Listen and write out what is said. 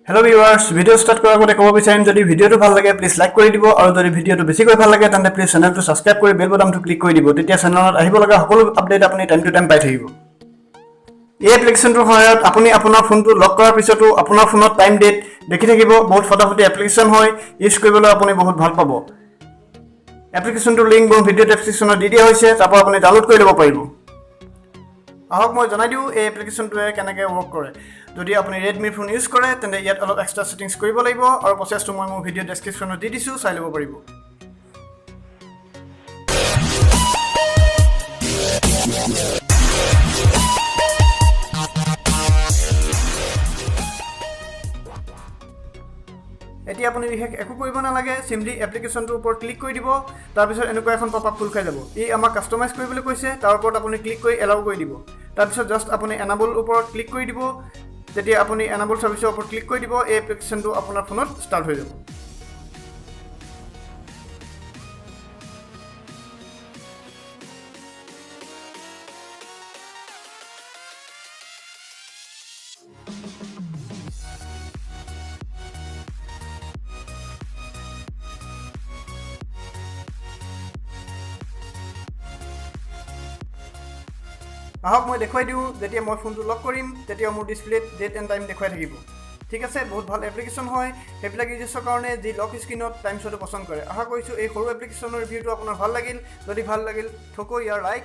Hello' viewers, video' start কৰাৰ আগতে ক'ব বিচাৰিম, যদি ভিডিঅ'টো ভাল লাগে প্লিজ লাইক কৰি দিব আৰু যদি ভিডিঅ'টো বেছিকৈ ভাল লাগে তেন্তে প্লিজ চেনেলটো ছাবস্ক্ৰাইব কৰি বেল বটামটো ক্লিক কৰি দিব। তেতিয়া চেনেলত আহিব লগা সকলো আপডেট আপুনি টাইম টু টাইম পাই থাকিব। এই এপ্লিকেশ্যনটোৰ সহায়ত আপুনি আপোনাৰ ফোনটো লক কৰাৰ পিছতো আপোনাৰ ফোনত টাইম, ডেট দেখি থাকিব। বহুত ফটাফটি এপ্লিকেশ্যন হয়, ইউজ কৰিবলৈ আপুনি বহুত ভাল পাব। এপ্লিকেশ্যনটোৰ লিংক মোৰ ভিডিঅ' ডেছক্ৰিপশ্যনত দি দিয়া হৈছে, তাৰপৰা আপুনি ডাউনলোড কৰি ল'ব পাৰিব। আহক, মই জনাই দিওঁ এই এপ্লিকেশ্যনটোৱে কেনেকৈ ৱৰ্ক কৰে। যদি আপুনি ৰেডমি ফোন ইউজ কৰে, তেন্তে ইয়াত অলপ এক্সট্ৰা ছেটিংছ কৰিব লাগিব আৰু প্ৰচেছটো মই মোৰ ভিডিঅ' ডেছক্ৰিপশ্যনত দি দিছোঁ, চাই ল'ব পাৰিব। এতিয়া আপুনি বিশেষ একো কৰিব নালাগে, চিম্পলি এপ্লিকেশ্যনটোৰ ওপৰত ক্লিক কৰি দিব। তাৰপিছত এনেকুৱা এখন পপ আপ খোল খাই যাব। ই আমাক কাষ্টমাইজ কৰিবলৈ কৈছে, তাৰ ওপৰত আপুনি ক্লিক কৰি এলাউ কৰি দিব। তাৰপিছত জাষ্ট আপুনি এনাবল ওপৰত ক্লিক কৰি দিব। তেতিয়া আপুনি এনাবল ছাৰ্ভিচৰ ওপৰত ক্লিক কৰি দিব, এই এপ্লিকেশ্যনটো আপোনাৰ ফোনত ষ্টাৰ্ট হৈ যাব। আহক, মই দেখুৱাই দিওঁ। যেতিয়া মই ফোনটো লক কৰিম, তেতিয়া মোৰ ডিছপ্লেত ডেট এণ্ড টাইম দেখুৱাই থাকিব। ঠিক আছে, বহুত ভাল এপ্লিকেশ্যন হয় সেইবিলাক ইউজাৰ্ছৰ কাৰণে যি লক স্ক্ৰীণত টাইম চোৱাটো পচন্দ কৰে। আশা কৰিছোঁ এই সৰু এপ্লিকেশ্যনৰ ৰিভিউটো আপোনাৰ ভাল লাগিল। যদি ভাল লাগিল, ঠোকো ইয়াৰ লাইক।